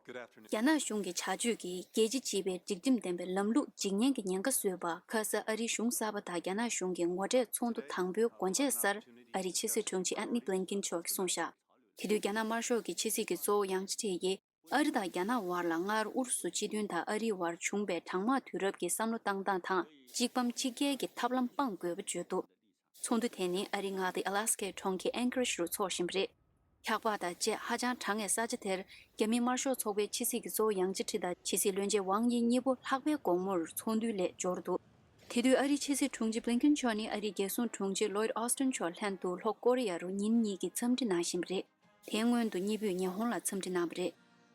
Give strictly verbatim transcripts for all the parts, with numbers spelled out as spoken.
རྒྱ་ནག་གཞུང་གི་བྱ་སྤྱོད་ཀྱིས་རྒྱལ་སྤྱི་སྤྱི་པའི་སྒྲིག་ཁྲིམས་ལྡན་པའི་ལམ་ལུགས་འཇིག་ཉེན་གྱི་ཉེན་ཁ་བཟོས་པ། ཁ་ས་ཨ་རིའི་གཞུང་གསར་པ་དང་རྒྱ་ནག་གཞུང་གི་ངོ་འཕྲད་ཚོགས་འདུ་དང་པོའི་སྒོ་འབྱེད་སར་ཨ་རིའི་ཕྱི་སྲིད་དྲུང་ཆེ་ཨན་ནི་བྷི་ལིན་ཀིན་མཆོག་གིས་གསུངས་བཞག་དེ་དུས་རྒྱ་ནག་དམར་ཤོག་གི་ཕྱི་སྲིད་ཀྱི་གཙོ་བོ་ཡང་ཅི་ཁྲི་ཡིས་ཨ་རི་དང་རྒྱ་ནག་དབར་ལ་སྔར་ཨུ་རུ་སུ་སྤྱི་མཐུན་དང་ཨ་རིའི་དབར་བྱུང་པའི་གྲང་དམག་དུས་རབས་ཀྱི་བསམ་བློ་བཏང་སྟངས་དང་གཅིག་ཕམ་གཅིག་རྒྱལ་གྱི་ཐབས་ལམ་སྤང་དགོས་པ་བརྗོད་འདུག་ཚོགས་འདུ་དེ་ནི་ཨ་རིའི་མངའ་སྡེ་ཨ་ལ་སི་ཀའི་གྲོང་ཁྱེར་ཨན་ཀི་རེཇ་རུ་འཚོགས་བཞིན་པ་རེད། འཁྱག་པ་དང་བཅས་ཧ་ཅང་གྲང་བའི་ས་ཆ་དེར་རྒྱ་མིའི་དམར་ཤོག་ཚོགས་པའི་ཕྱི་སྲིད་ཀྱི་གཙོ་བོ་ཡང་ཅི་ཁྲི་དང་ཕྱི་སྲིད་བློན་ཆེན་ཝང་དབྱི་གཉིས་པོ་ལྷག་པའི་དགོང་མོར་ཚོགས་འདུའི་ལས་འབྱོར་འདུག་དེ་དུས་ཨ་རིའི་ཕྱི་སྲིད་དྲུང་ཆེ་བྷི་ལིན་ཀིན་མཆོག་ནི་ཨ་རིའི་རྒྱལ་སྲུང་དྲུང་ཆེ་ལོའིད་ཨོ་སི་ཏན་མཆོག་ལྷན་དུ་ལྷོ་ཀོ་རི་ཡ་རུ་ཉིན་གཉིས་ཀྱི་འཚམས་འདྲི་གནང་བཞིན་པ་རེད། དེའི་སྔོན་དུ་གཉིས་པོས་ཉི་ཧོང་ལ་འཚམས་འདྲི་གནང་བ་རེད།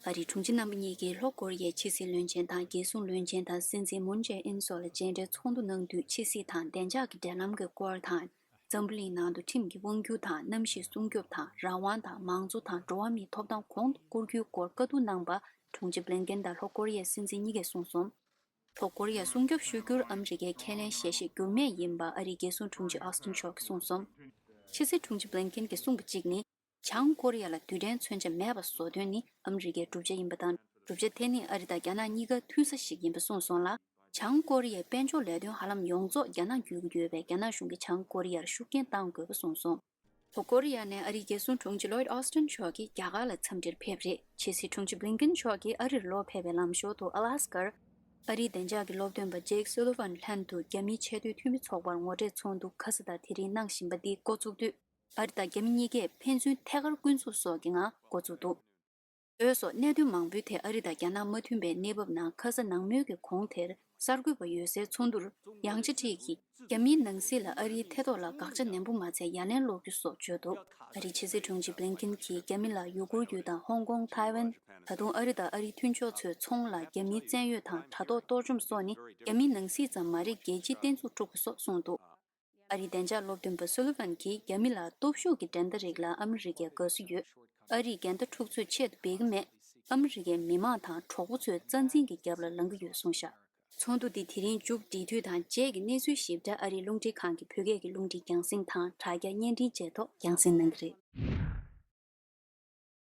ཨ་རིའི་དྲུང་ཆེ་རྣམ་པ་གཉིས་ཀྱིས་ལྷོ་ཀོ་རི་ཡའི་ཕྱི་སྲིད་བློན་ཆེན་དང་རྒྱལ་སྲུང་བློན་ཆེན་དང་སྲིད་འཛིན་མུན་ཇེ་ཨིན་སོགས་ལ་མཇལ་འཕྲད་ཚོགས་འདུ་གནང་དུས་ཕྱི་སྲིད་དང་བདེ་འཇགས་ཀྱི་འབྲེལ་ལམ་གྱི་སྐོར་དང་། འཛམ་བུ་གླིང་ནང་དུ་ཁྲིམས་ཀྱི་དབང་སྒྱུར་དང་གནམ་གཤིས་སྲུང་སྐྱོབ་དང་རང་དབང་དང་མང་གཙོ་དང་འགྲོ་བ་མིའི་ཐོབ་ཐང་གོང་དུ་བཀུར་རྒྱུའི་སྐོར་བཀའ་བསྡུར་གནང་པ་དྲུང་ཆེ་བྷི་ལིན་ཀིན་དང་ལྷོ་ཀོ་རི་ཡའི་སྲིད་འཛིན་གཉིས་ཀས་གསུངས་སོང་། ལྷོ་ཀོ་རི་ཡ་སྲུང་སྐྱོབ་ཞུ་རྒྱུར་ཨ་མི་རི་ཀས་ཁས་ལེན་ཞལ་བཞེས་འགྱུར་མེད་ཡིན་པ་ཨ་རིའི་རྒྱལ་སྲུང་དྲུང་ཆེ་ཨོ་སི་ཏིན་མཆོག་གིས་གསུངས་སོང་། ཕྱི་སྲིད་དྲུང་ཆེ་བྷི་ལིན་ཀིན་གྱིས་གསུངས་པ་གཅིག་ནི། བྱང་ཀོ་རི་ཡ་ལ་རྡུལ་ཕྲན་མཚོན་ཆ་མེད་པ་བཟོ་དོན་ནི་ཨ་མི་རི་ཀའི་བསྒྲུབ་བྱ་ཡིན་པ་དང་། བསྒྲུབ་བྱ་དེ་ནི་ཨ་རི་དང་རྒྱ་ནག་གཉིས་ཀ་མཐུན་ས་ཞིག་ཡིན་པ་གསུངས་སོང་ལ། བྱང་ཀོ་རི་ཡའི་དཔལ་འབྱོར་ལས་དོན་ཧ་ལམ་ཡོངས་རྫོགས་རྒྱ་ནག་བརྒྱུད་ཀྱི་ཡོད་པས་རྒྱ་ནག་གཞུང་གིས་བྱང་ཀོ་རི་ཡར་ཤུགས་རྐྱེན་གཏང་དགོས་པ་གསུངས་སོང་། ལྷོ་ཀོ་རི་ཡ་ནས་ཨ་རིའི་རྒྱལ་སྲུང་དྲུང་ཆེ་ལོའིད་ཨོ་སི་ཏིན་མཆོག་གིས་རྒྱ་གར་ལ་འཚམས་འདྲིར་ཕེབས་རེད། ཕྱི་སྲིད་དྲུང་ཆེ་བྷི་ལིན་ཀིན་མཆོག་གིས་ཨ་རིར་ལོག་ཕེབས་པའི་ལམ་ཞོར་དུ་ཨ་ལ་སི་ཀར་ཨ་རིའི་བདེ་འཇགས་ཀྱི་སློབ་སྟོན་པ་ཇེག་སུ་ལི་ཝན་ལྷན་དུ་རྒྱ་མིའི་ཆེས་མཐོའི་འཐུས་མི་ཚོགས་པར་ངོ་འཕྲད་ཚོགས་འདུ་ཁ་ས་དང་དེ་རིང་གནང་བཞིན་པ་འདི་འགོ་བཙུགས་དུས། ཨ་རི་དང་རྒྱ་མི་གཉིས་ཀས་ཕན་ཚུན་ཐད་ཀར་སྐུ་འཛུགས་སོགས་ཀྱི་ངང་འགོ་བཙུགས་འདུག་འོས་སོགས་གནད་དོན་མང་པོའི་ཐད་ཨ་རི་དང་རྒྱ་ནག་མ་མཐུན་པའི་གནས་བབ་ནང་ཁ་ས་ནང་མོལ་གྱི་གོང་དེར་གསར་འགོད་པ་ཡོད་སའི་ཚོགས་འདུར་ཡང་ཅི་ཁྲི་གིས་རྒྱ་མིའི་ནང་སྲིད་ལ་ཨ་རིའི་ཐེ་གཏོགས་ལ་དགག་བྱ་ནན་པོ་མ་བྱས་ཡ་ལན་སློག་རྒྱུ་སོགས་བརྗོད་འདུག་ཨ་རིའི་ཕྱི་སྲིད་དྲུང་ཆེ་བྷི་ལིན་ཀིན་གྱིས་རྒྱ་མི་ལ་ཡུ་གུར་ཡུལ་དང་ཧོང་ཀོང་། ཐའེ་ཝན། ད་དུང་ཨ་རི་དང་ཨ་རིའི་མཐུན་ཕྱོགས་ཚོའི་ཚོང་ལ་རྒྱ་མིའི་བཙན་གཡོལ་དང་དྲ་ཐོག་གཏོར་བཅོམ་སོགས་ནི་རྒྱ་མིའི་ནང་སྲིད་ཙམ་མ་རེད། རྒྱལ་སྤྱིའི་བསྟན་ཚུགས་དཀྲུགས་པ་སོགས་གསུངས་འདུག་ཨ་རིའི་བདེ་འཇགས་སློབ་སྟོན་པ་སུ་ལི་ཝན་གྱིས་རྒྱ་མི་ལ་སྟོབས་ཤུགས་ཀྱི་འགྲན་ཟླ་རིགས་ལ་ཨ་མི་རི་ཀས་དགའ་བསུ་ཡོད། ཨ་རིས་འགལ་ཟླ་འཁྲུག་རྩོད་ཆེད་དུ་འབད་ཀྱི་མེད། ཨ་མི་རི་ཀའི་མི་མང་དང་གྲོགས་པོ་ཚོའི་རྩ་འཛིན་གྱི་རྒྱབ་ལ་ལངས་ཀྱི་ཡོད་གསུངས་བཞག་ཚོགས་འདུ་འདི་དེ་རིང་མཇུག་སྒྲིལ་དུས་དང་རྗེས་ཀྱི་གནས་ཚུལ་ཞིབ་ཕྲ་ཨ་རིའི་རླུང་འཕྲིན་ཁང་གི་བོད་སྐད་ཀྱི་རླུང་འཕྲིན་རྒྱང་སྲིང་དང་དྲ་རྒྱ་བརྙན་འཕྲིན་བཅས་ཐོག་རྒྱང་སྲིང་གནང་གི་རེད།